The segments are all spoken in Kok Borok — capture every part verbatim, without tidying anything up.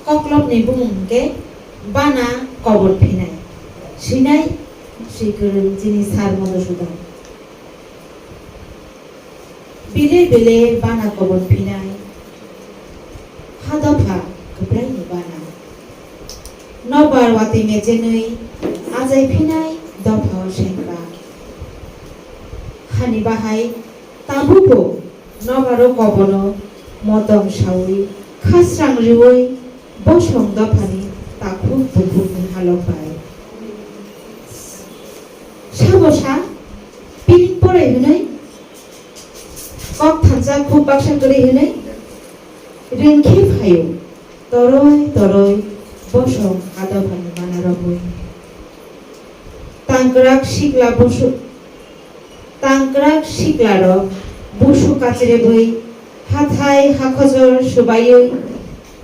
Koklopni bumung hwnkhe bana kobor phinai, sinai, swi kwrwng chini Sir Madhusudan. Bile bile bana kobor phinai, ha dopha kwplaini bana. Nobar watwi mejenwi achai phinai dopha o sengkrak. Hani bahai tabukbo nobaro kobono motom saui khasrang riui bosong dophani takhuk bukhukni halok bai. Sabo sa piring porai hwnwi kok thansa khuk baksa kwrwi hwnwi ringkhe phaio toroi toroi bosong ha dophani mana romwi. Tangkrak sikla bosong Tangkrak siklarok busu kachirebwi hathai hakhojor swbaiwi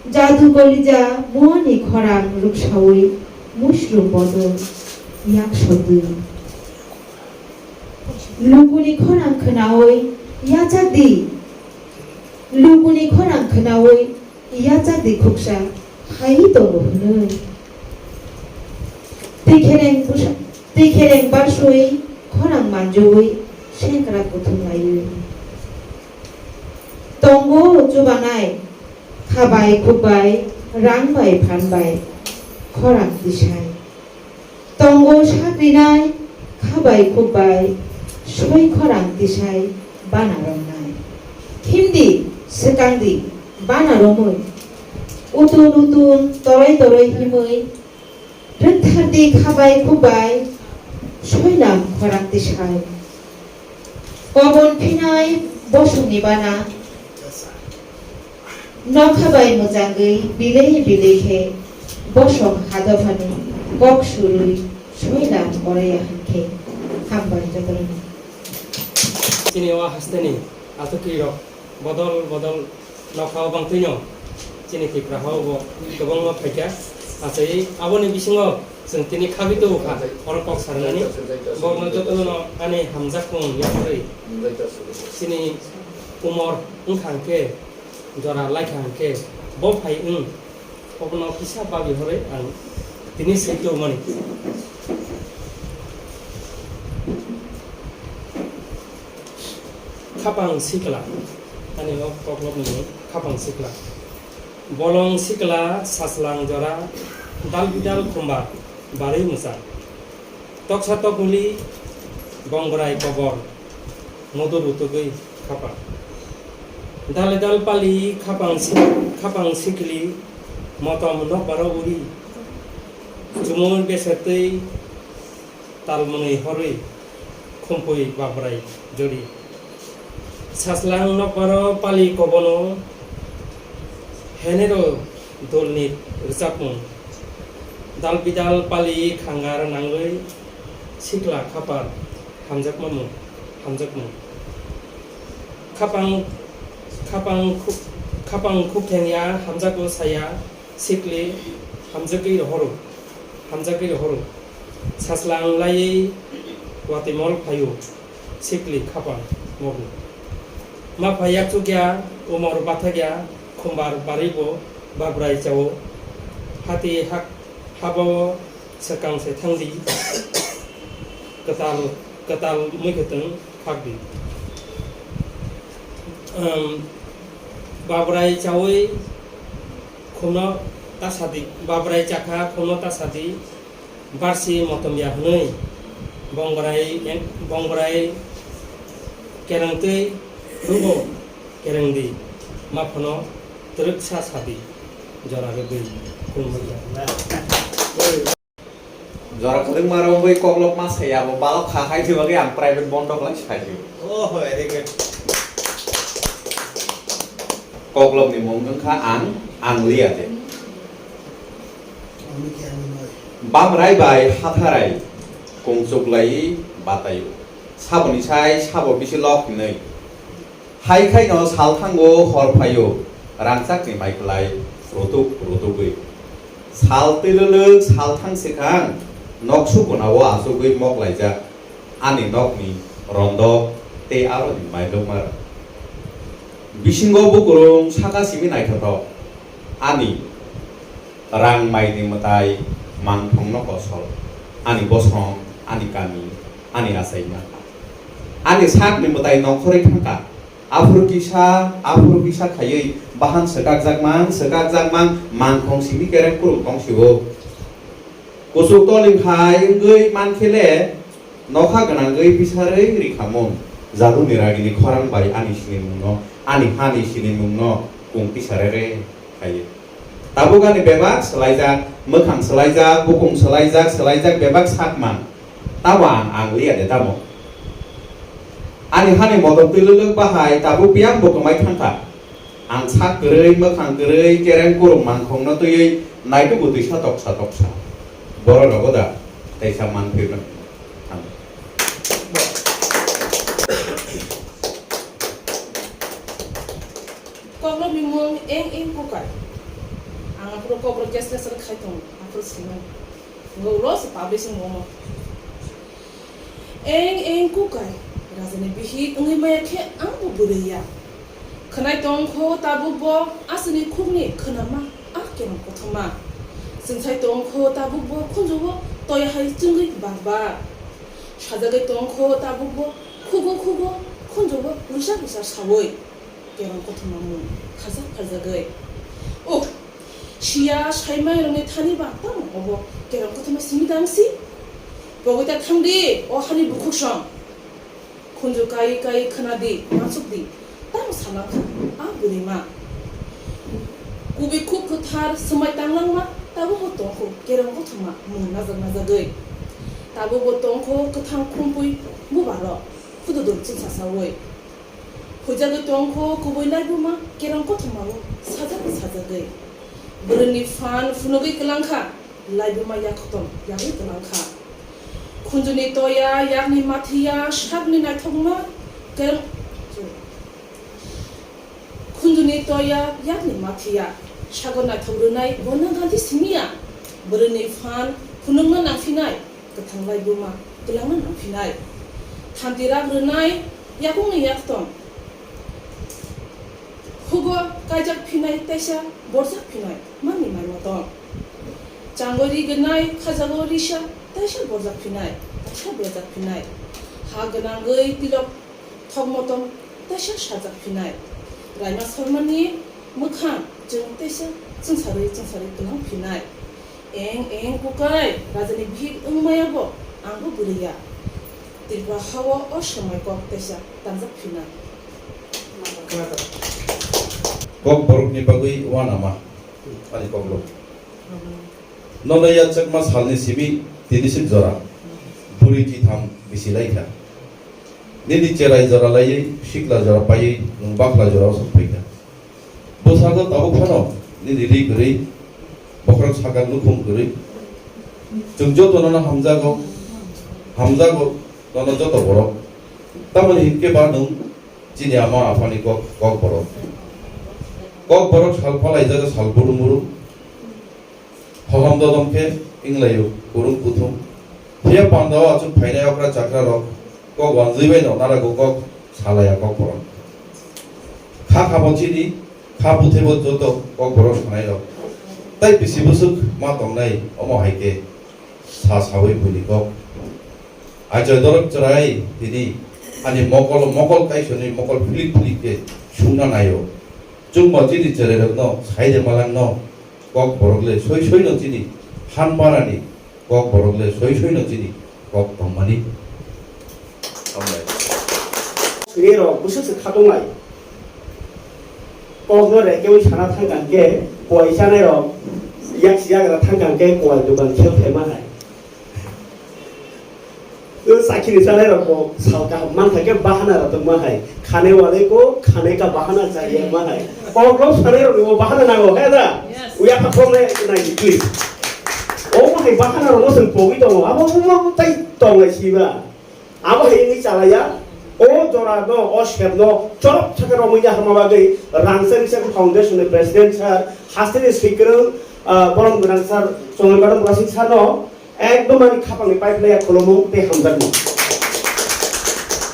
jadu kolija muani khorang ruksaui mushrum bodol yak sotwi. Lukuni khorang khwnaui yachak di, lukuni khorang khwnaui yachak di khuksa hai tongo hwnwi. Twi khereng bwsa-, twi khereng barsui khorang manjui sengkrak kuthum laiwi. Tongo chubanai kha bai khuk bai rang bai phan bai khorang tisai. Tongo sakrinai kha bai khuk bai soi khorang tisai bana romnai. Himdi swkangdi bana romwi utun utun toroi toroi himwi rwkthardi kha bai khuk bai soilam khorang tisai. Kobon phinai bosongni bana nokha bai mwchangwi bilei bilei khe bosong hadophani kok surwi soilam oraya hinkhe hambai jotono. Chini o hasteni atwtwi rok bodol bodol nokha o bangtwino chini Tipra hao bo kwbangma phaikha. Achai aboni bisingo chwng tini khabi tubu kha, oro kok sarnani. Borokno jotono ani hamjakmung yakarwi chini umor wngkha hwnkhe, jora laikha hwnkhe, bo phai wng, obono kisa babi horwi ang tini swi tubumani. Khapang sikla, ani o koklopni mung khapang sikla. Bolong sikla sachlang jora, dal bidal khumbar barwi mwchang. Toksa tokmuli bongbrai kobor, modur utugwi khapang. Dale dal pali khapang si-, khapang sikli, motom nokbaro uri. Chumui besertwi talmwnwi horwi, khumpui babrai jori. Sachlang nokbaro pali kobono henero dolni rwchapmung. Dal bidal pali khangar nangwi sikla khapar hamjakmamung, hamjakmung. Khapang, khapang khu-, khapang khukthengya hamjago saya sikli hamjagwi rohoro, hamjagwi rohoro. Sachlang laiwi watimol phaio. Sikli khapang mogu. Mapha yakchukya, umor bathakya, khumbar baribo babrai chao. Hati hak habao swkang se thangdi. Kwtal, kwtal muikhwtwng khakdi. Em, babrai chawi khumno tasadi, babrai chakha khumno tasadi. Barsi motom ya hwnwi bongborai, bongborai kerengtwi rwgo kerengdi, maphano twrwksa sadi jora rwgwi khulumjak. Jora kwdwkma rwgwi koklopma saya bo balok kha hai thwi bagwi ang private bondo khlai sai thwi. Oh, very good. Koklopni mung wngkha ang, ang liya de. Bamrai bai hatharai kungchuklai bataio. Saboni sai sabo bisi lok hinwi. Hai khaino sal thango hor phaio, rangchakni mai klai rutuk rutugwi. Sal twilwlwk sal thang swkang nok sukunao achugwi moklaijak ani nokni rondok tei aroni mailokmarok. Bisingo bukurung saka simi naithothok, ani rang maini mwtai mangthongno kosol, ani bosong, ani kami, ani achaima, ani sakni mwtai nongkhorwi thangkha. Aphuru kisa, aphuru kisa khaiwi bahan swkakjakmang, swkakjakmang, mangthong simi kereng kurung tongsi-o. Kuchuk toling hai wngwi mankhele, nokha gwnangwi bisarwi rikhamung. Jaduni ragini khorang bai ani sinimungno, ani hani sinimungno kung tisarere khaiwi. Tabuk ani bebak swlaijak, mwkhang swlaijak, bukung swlaijak, swlaijak bebak sakmang. Tamo ang, ang liya de tamo. Ani hani motom twi lwlwk bahai tabuk biyang bo kwmai thangkha. Ang sak kwrwi, mwkhang kwrwi, kereng kurung mangkhongno twiwi naitugo twisa toksa toksa. Borok rogo da teisa manphirno. Kokrokni mung eng eng kukai. Ang aphuru kokro case lesson khai tongo, aphuru sinai. Ngo ulo se publishing romo. Eng eng kukai, rajani bihik wngwi maya khe ang bo bwrwi ya. Khwnai tong kho tabuk bo aswkni khukni khwnama a kerong kothoma. Chwngsai tong kho tabuk bo khunjugo toya hai chwngwi bak bak. Sajagwi tong kho tabuk bo khugo khugo khunjugo rwsa rwsa sawi. Kerong kothoma mung khajak pharjagwi. Oh, siya saimai rokni thani ba tamo obo kerong kothoma simi dang si? Pogwi ta thang di, o hani bukhuk song. Khunju kai kai khwna di, uansuk di, tamo salang kha a bwrwi ma. Kubui khuk kwthar swmai tanglang ma, tabuk bo tong kho kerong kothoma mung najak najagwi. Tabuk bo tong kho kwthang khumpui buba rok, khududun chwngsa sawi. Huijagwi tong kho kubui laibuma kerong kothoma o sajagwi sajagwi. Bwrwini phan phunugwi kwlang kha, laibuma yak kotom yagwi kwlang kha. Khunjuni toya yakni mathiya sakni naithokma kerong, khunjuni toya yakni mathiya sago naithok rwnai gona gandhi simiya. Bwrwini phan phunukna nangphinai. Kwthang laibuma kwlangma nangphinai. Thanti rak rwnai yakungni yaktong. Hugo kaijak phinai teisa borjak phinai mani mai motom. Changoi ri gwnai khajago risa teisa borjak phinai, teisa berjak phinai. Ha gwnangwi tilok thok motom teisa sajak phinai. Raima Sarmani mwkhang chwng teisa chwngsarwi chwngsarwi kwlang phinai. Eng eng kukai rajani bihik wngmaya bo ang bo bwrwi ya. Tripura hao o swmai kok teisa tangjak phinai. Kok borokni bagwi uanama ani kokrok. Nono yachakma salni simi tini sik jora bwrwi chitham bisi laikha. Nini cherai jora laiwi sikla jora paiwi nwng bakla jora o sok phaikha. Bwskango tabuk phano nini ri kwrwi, bokhorok sakha nukhung kwrwi. Chwng joto nono hamjago, hamjago nono joto borok. Tamoni hinkhe ba nwng chini ama aphani kok, kok borok. Kok borok sal phalaijago sal buru muru. Hohom dodom khe wnglaio kurung kuthum. Phiya pandao achuk phainai okra chakra rok kok wanjwi bai no narago kok salaya kok borok. Kha khabo chini, kha buthebo joto kok borok sanai rok. Tai bisi bwswk ma tongnai omo hai khe sa sawi buini kok. Ajoy dorok chwrai tini ani mokol, mokol kaisoni mokol philik philik khe sungna naio. Chwngbo chini chwrai rokno sai de malang no. Kok borok le soi soi no chini han barani, kok borok le soi soi no chini kok tongmani. Hambai. Sini rok bwswk se khatung lai. Kok no rekewi sana thang kang khe, kuai chanai rok yak si yagra thang kang khe kuai dukan khel thai ma hai. O sakini chanai rok bo sal kaham man thang khe bahana rok tong ma hai. Khane wale ko khane ka bahana chahiye ma hai. Kok rok sanai rok ni bo bahana nango, he da? Yes. Uya kha phone nai nai please. O ma hai bahana rok no sung pogwi tongo. Abo bo tai tong lai si ba. Abo hai ni chalaya. O jora no, o sep no chorok thake romwi ya hama bagwi Rangchak Research Foundation ni president sir, haste ni swikrwng, ah, borom gwnang sir, Chandrakanta Murasing sir no Ekdom ani khapangni pipeline khulumung tei hamjakmung.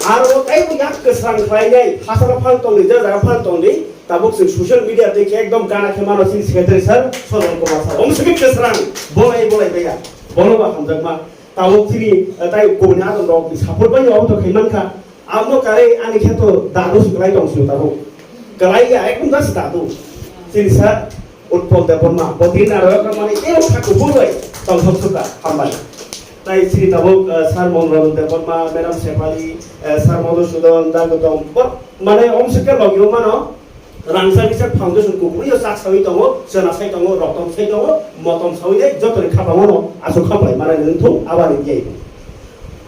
Aro taibo yak kwsang khlainai, hasaro phang tongdi, ja jaga phang tongdi, tabuk chwng social media tei khe ekdom gana khe mano chini secretary sir, Sodon Kumar sir. Om swkhe kwsang, bolai bolai baiya. Bono ba hamjakma. Tabuk chini, eh, tai kubuni adon rok ni support bai obo to khai mankha. Amo kare ani khe to dadu swklai tong sio tabuk. Kwlai ya, ekdom das dadu. Chini sir, Utpal Debbarma, bo din aro ka mani ero kha kubur bai tongthok suka hambai. Tai sri tabuk, eh, Sir Monroj Debbarma, Madam Shefali, eh, Sir Madhusudan, Dagotong, bo mane om sikhe logio mano, Rangchak Risa Foundation kubui yo sak sawi tongo, chwna sai tongo, rotom sai tongo, motom sawi dai, joto ni khapang no asuk khaplai mana nung thung, abani diya.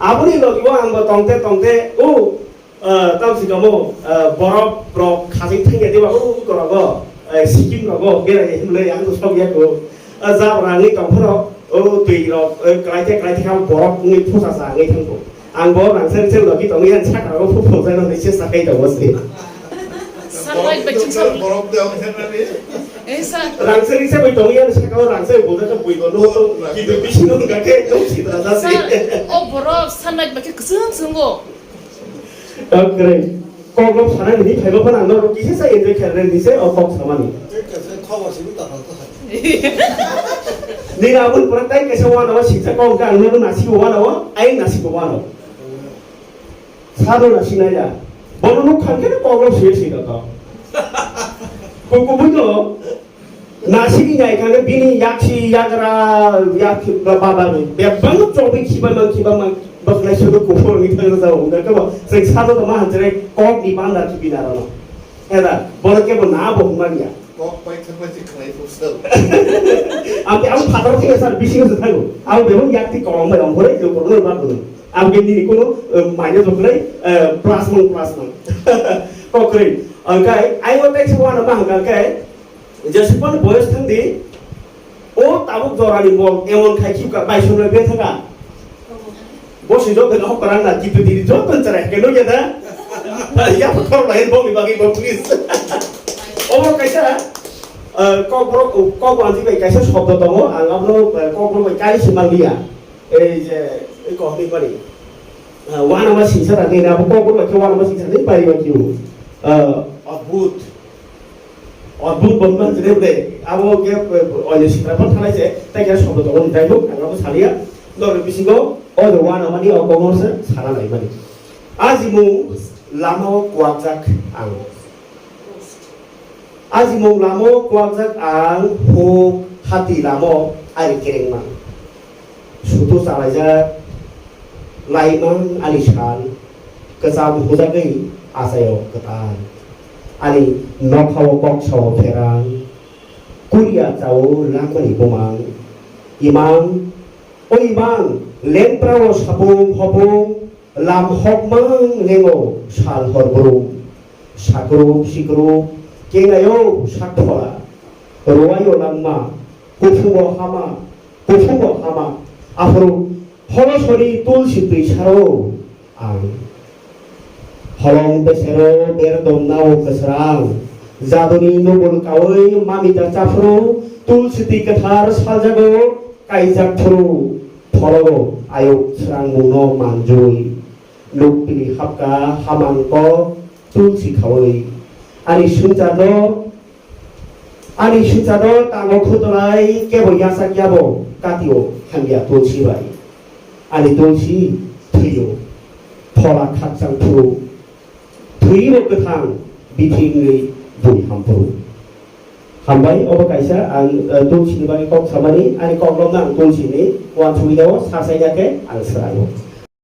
Aboni logio ang bo tongte tongte, o, Ah, tamo si kamo, ah, borok, borok khasing thangya diba, o, o, korogo, eh, Sikkim rogo, berai himle, ang to sok ya ko. Ah, jabra wngwi tong phano, o, twi rok, eh, kwlai te, kwlai te kha borok wngwi phusa sa wngwi thang ko. Ang bo rangchak rangchak logi tong yang sakra o, phu phu jano ni se sakai tongo se. Sunlight bai chwng sal. Borok de ang thang na ni. Eh, sa. Rangchak rangchak bai tong yang sakra o rangchak bo da ka bui bo no to, kitu bisi no ga ke to si da da se. Sa, o borok sunlight bai ke kusung sungo. Kok kwrwi. Kok rok sana nini phaiba phano ang norok kisa sa enjoy khairani se o kok samani. Tei kaisa khobor simi tong kha. Nini aboni pore tai kaisa wana o siksa kok khe ang norok nasiko wana o, ayang nasiko wana o. Sano nasinai ya. Bono nuk khan khe kok rok sui sui to. Kok kubui no. Nasini nai kane bini yaksi yagra yaksi ba ba ba ni. Bebang chobi khiba mang khiba mang baknai sudu kuphur ni thang sa ung ka ba. Sing sado to ma hanjre kok ni banda ki bina rano. Eda boro ke bo na bo hungman ya. Kok pai thang pai khlai fu sel. Amte am phatar thang sar bisi se thango. Am bebang yakti kolong bai ong hore jo kolong ba ko. Am ke ni kono, eh, maine joklai, eh, plus mang plus mang. Kokri. Angkai ai o text wana ma hangkai. Jesupon boyos thangdi, o tabuk jorani mol emon khai khibka bai sumle be thaka. Bo si jok hok parang na kitu diri jok ton chara ke no ya da. Ya khor lai bo mi bagi bo please. Obo kaisa, eh, kokborok, kokbo anti bai kaisa shobdo tongo, ang abono, eh, kokborok bai kai si manliya. Ei je, ei kok ni bari. Ah, wana ma singsa da ni abo kok bo khe wana ma singsa ni pai ma kiu. Ah, adbhut. Adbhut bon man jene bre. Abo ke, eh, oile sitra pon thalai se, tai ke shobdo to on tai bo, ang abo salia. Lor bisingo, o de wana mani o kok se, sara lai mani. Ajimung lama o kuakjak ang. Ajimung lama o kuakjak ang huk hati lama o ari kerengmang. Sutu chalaijak laimang ani sal, kwcham hujagwi achaio kwtal. Ani nokha o kok sao pherang, kuriya chao langmani bumang. Imang, o imang, lengpra o sapung hopung, Lam hokmang lengo sal hor brum, sakrup sikrup, kengayo sak phola, ruwayo langma, kuphugo hama, kuphugo hama, aphuru holosoni tulsi twi saro ang. Holong besero ber domnao kwsrang, jaduni nubul kawi mamita chaphuru, tulsi twi kwthar saljago, Kaijak phuru phorogo ayuk srangmungno manjui, nukpili hapka hamang kok tulsi khaui. Ani swngcharno, ani swngcharno tango khutulai kebo yachak yabo katio hamya tulsi bai. Ani tulsi thwio phola khakchang phuru. Thwi bo kwthang, bithi wngwi bui hamphuru. Hambai, obo kaisa ang, eh, Tulsi ni bagwi kok samani, ani koklopno ang Tulsi ni uansugwi o sa saina khe ang swrango.